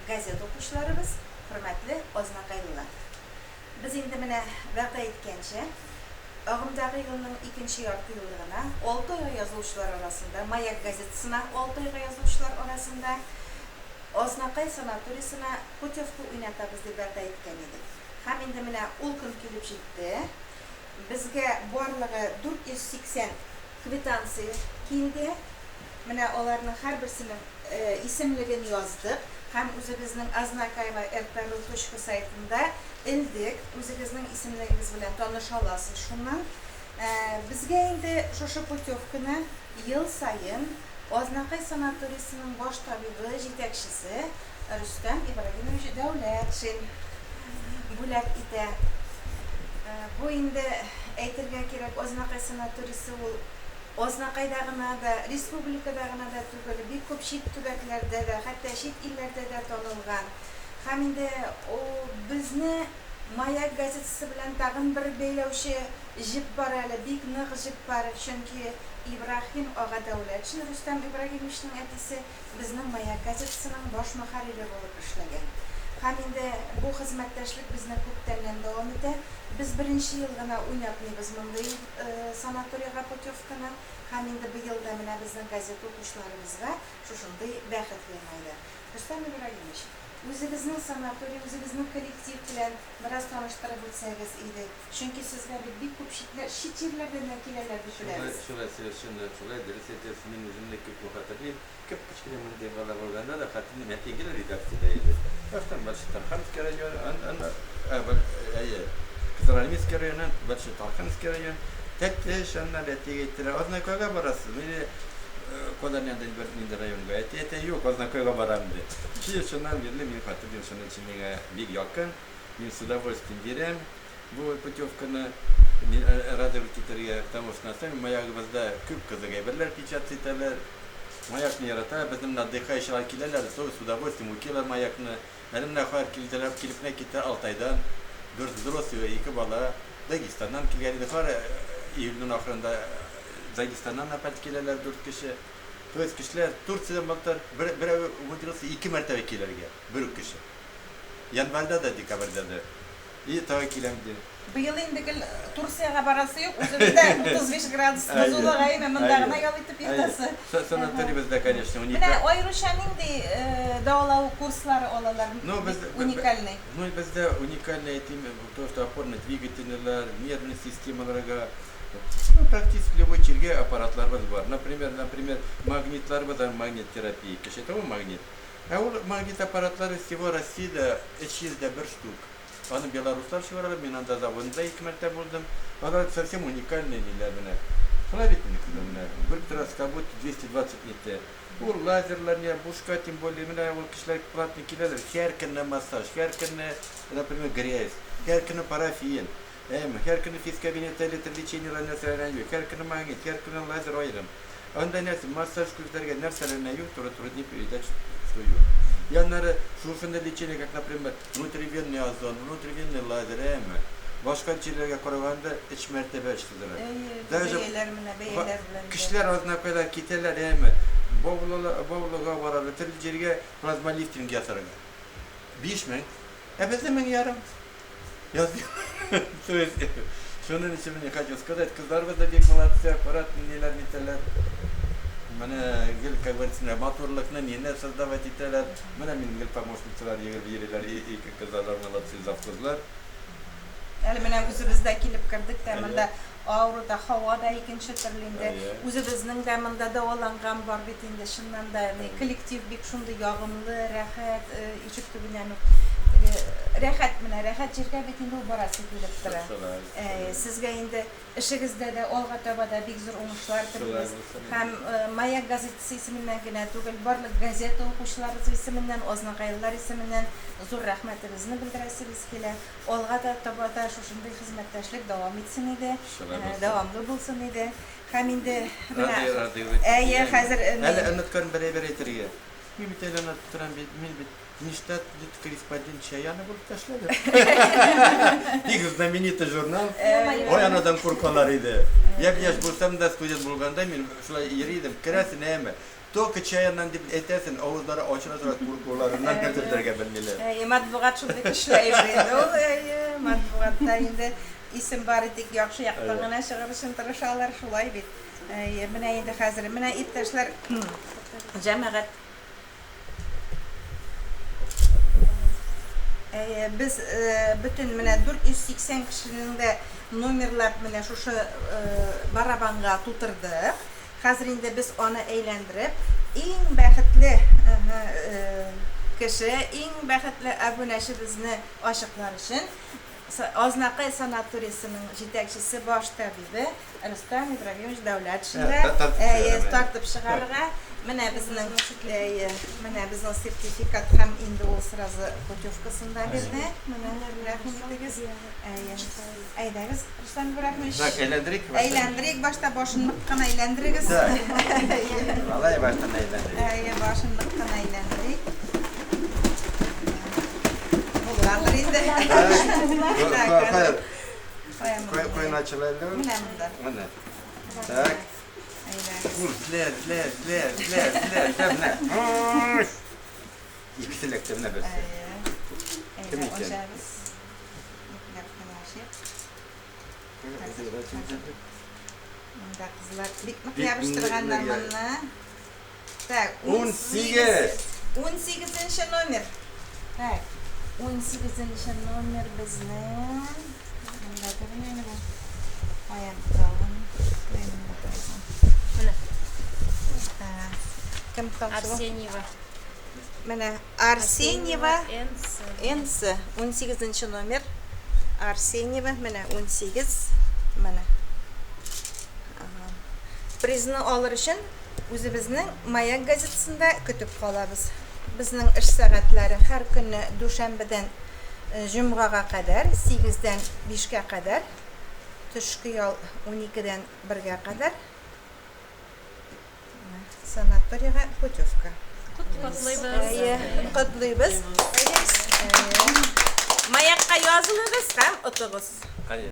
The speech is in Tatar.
газета укучыларыбыз, хөрмәтле азнакайлылар! Без инде менә вәгъдә иткәнчә, агымдагы елның икенче яртыеллыгына алты айга язылучылар арасында, Маяк газетасына алты айга язылучылар арасында Азнакай санаторийсына путевка уйнатабыз дип вәгъдә иткән идек. Һәм инде менә ул көн килеп җитте. Безгә барлыгы 480 квитанция килде. Менә аларның һәрберсенең исемлеген яздык һәм үзебезнең Азнакаева ртру точка сайтында элдек. Үзегезнең исемлегегез белән таныша аласыз шуннан. Безгә инде шушы путевканы ел саен Азнакай санаторийсының баш табибы, җитәкчесе Рөстәм Ибрагимович Дәүләтшин бүләк итә. Бу инде, әйтергә кирәк, Азнакай санаторийсы ул Азнакайда гына да, республикада гына да түгел, бик күп чит төбәкләрдә дә, хәтта чит илләрдә дә танылган. Һәм инде ул безне Маяк газетасы белән тагын бер бәйләүче җеп бар әле, бик нык җеп бар, чөнки Ибраһим ага Дәүләтшин, Рөстәм Ибрагимовичның әтисе, безнең Маяк газетасының баш мөхәррире булып эшләгән. Һәм инде бу хезмәттәшлек безнең күптәннән дәвам итә. Без беренче ел гына уйнатмыйбыз мондый санаторийга путевканы. Һәм инде быел да менә безнең газета укучыларыбызга шушындый бәхет елмайды. Рөстәм Ибраһимович, үзегезнең санаторий, үзегезнең коллектив белән бераз таныштырып үтсәгез иде. Чөнки сезгә бит бик күп читләр, чит җирләрдән дә киләләр дип Шулай, беләбез. шулай, совершенно шулай, дөрес әйтәсез. Мин үземне күпме хәтерлим. Кеп-кечкенә мондый бала булганда да хәтерлим, әти гел редакциядә иде. Баштан Большетарханский район, ан, ан, ә, бал, әйе, Красноармейский районнан Большетарханский район, Тәтеш, аннан әтигә әйттеләр, Азнакайга барасыз, или куда-нибудь бер нинди районга. Әти әйтә, юк, Азнакайга барам, ди. Шул шуннан бирле мин хәтерлим, шуның өчен миңа бик якын. Мин с удовольствием бирәм бу путевканы, радовать итәргә, потому что на самом Маягыбызда күп кызык әйберләр печатать итәләр. Маякны ярата, безнең менә отдыхающийлар киләләр, с удовольствием укыйлар Маякны. Әле менә хәзер килделәр, килеп кенә китте Алтайдан, бер взрослый, ике бала, Дагестаннан килгән иде. Хәзер июльнең ахырында Дагестаннан опять киләләр дүрт кеше. То есть кешеләр Турциядән былтыр бер, берәү умудрился ике мәртәбә килергә, бер үк кеше. Январьда да, декабрьдә дә. И тагы киләм ди. Быел инде гел Турциягә барасы юк, үзебездә 35 градус кызулык, әйеме, монда гына ял итеп ятасы. Санаториебездә, конечно, уникаль. Менә аеруча нинди дәвалау курслары алалар, бик уникальный? Ну, бездә уникальный, әйтим, то, что опорно-двигательныйлар, нервный системаларга, ну, практически любой чиргә аппаратларыбыз бар. Например, например, магнитларыбыз бар, магнит терапия. Кеше әйтә, ул магнит. Ә ул магнит аппаратлары всего Россиядә 301 штук. Аны белоруслар чыгаралар, мин анда заводында ике мәртәбә булдым. Алар совсем уникальный ниләр менә. Шулай бит инде, кызым, менә. Күреп торасыз, как будто 220 нитә. Ул лазерлар не, бушка, тем более, менә ул кешеләр платный киләләр. Һәр көнне массаж, һәр көнне, например, грязь, һәр көнне парафин. Әйеме, һәр көнне физкабинетта электролечениеләр нәрсәләр юк, һәр көнне магнит, һәр көнне лазер аерым. Анда нәрсә, массаж күзләргә нәрсәләр генә юк, туры-туры дип передать, что юк. И аннары шушындый лечение, как, например, внутривенный озон, внутривенный лазер, әйеме, башка чирләргә караганда өч мәртәбә очсызрак. Әйе, Даже бәяләр менә, бәяләр белән дә. Кешеләр азнакайлар китәләр, әйеме, Баулыга, Баулыга баралар, төрле җиргә плазмолифтинг ясарга. 5000. Ә бездә 1500. То есть, шуның өчен мин хочу сказать, кызларыбыз да бик молодцы, аккуратный ниләр нитәләр. Менә гел, как говорится, менә матурлыкны мине создавать итәләр. Менә минем гел помощницалар йөгереп йөриләр, ике кызлар молодцы, завхозлар. Әле менә үзебез дә килеп кердек тә, монда аура да, һава да икенче төрле инде. Үзебезнең дә монда дәваланган бар бит инде, чыннан да, ни, коллектив бик шундый ягымлы, рәхәт, ишек төбеннән үк теге рәхәт менә, рәхәт җиргә бит инде ул барасы килеп тора. Сезгә инде эшегездә дә, алга таба да бик зур уңышлар телибез. Һәм Маяк газетасы исеменнән генә түгел, барлык газета укучыларыбыз исеменнән, азнакайлылар исеменнән зур рәхмәтебезне белдерәсебез килә. Алга да таба да шушындый хезмәттәшлек дәвам итсен иде, дәвамлы булсын иде. Һәм инде менә, әйе, хәзер. Әле оныткан бер әйбер әйтергә. Мин бит әле онытып торам бит, мин бит внештатный корреспондент Чаяны булып та эшләдем. Бик знаменитый журнал. Ой, анадан куркалар иде. Япь-яшь булсам да, студент булганда мин шулай йөри идем. Керәсен, әйеме? Только Чаяннан дип әйтәсен, авызлары ачыла тора, куркуларыннан нәрсә белмиләр. Әйе, матбугат шундый көчле әйбер инде ул. Әйе, матбугатта инде исем бары тик яхшы яктан гына чыгыр өчен тырышалар, шулай бит. Әйе, менә инде хәзер, менә иптәшләр, җәмәгать. Әйе, без бөтен менә 480 кешенең дә номерлап менә шушы барабанга тутырдык. Хәзер инде без аны әйләндереп, иң бәхетле кеше, иң бәхетле абунәчебезне ачыклар өчен Азнакай санаториясенең җитәкчесе, баш табибе Рөстәм Ибраһимович Дәүләтшинга әйе, тартып чыгарырга. Менә безнең, әйе, менә безнең сертификат һәм инде ул сразу путевкасын да бирде. Менә, рәхим итегез. Әйе. Әйдәгез, Рөстәм Ибраһимович. Так, әйләндерик башта. Әйләндерик башта, башын нык кына әйләндерегез. Так. Алай баштан әйләндерик. Әйе, башын нык кына әйләндерик. Булгандыр инде. Так. Кая монда? Каян ачыла әле ул? Менә монда. Менә. Так. Әйдәгез. Эзлә, эзлә, эзлә, эзлә, эзлә, эзлә, менә. Икесе эләкте, менә берсе. Әйе. Кем Әйдә, икән? ачабыз. Ипләп кенә ачыйк. Монда кызлар бик нык Бик ябыштырганнар нык, моны. Так, 18. 18 номер. Так, 18 номер безнең. Монда күренә менә. Каян тоталган? Каян монда куйсам? Менә. Так, Кем тапшыру? Арсеньева. Менә Арсеньева НС. НС 18 номер. Арсеньева менә 18 менә. Ага. Призны алыр өчен үзебезнең Маяк газетасында көтеп калабыз. Безнең эш сәгатьләре һәр көнне дүшәмбедән җомгага кадәр 8-дән 5-кә кадәр, төшке ял 12-дән 1-гә кадәр. Менә, Санаторийга путевка. Котлыйбыз. Әйе, котлыйбыз. Әйе. Маякка язылыгыз һәм отыгыз. Әйе.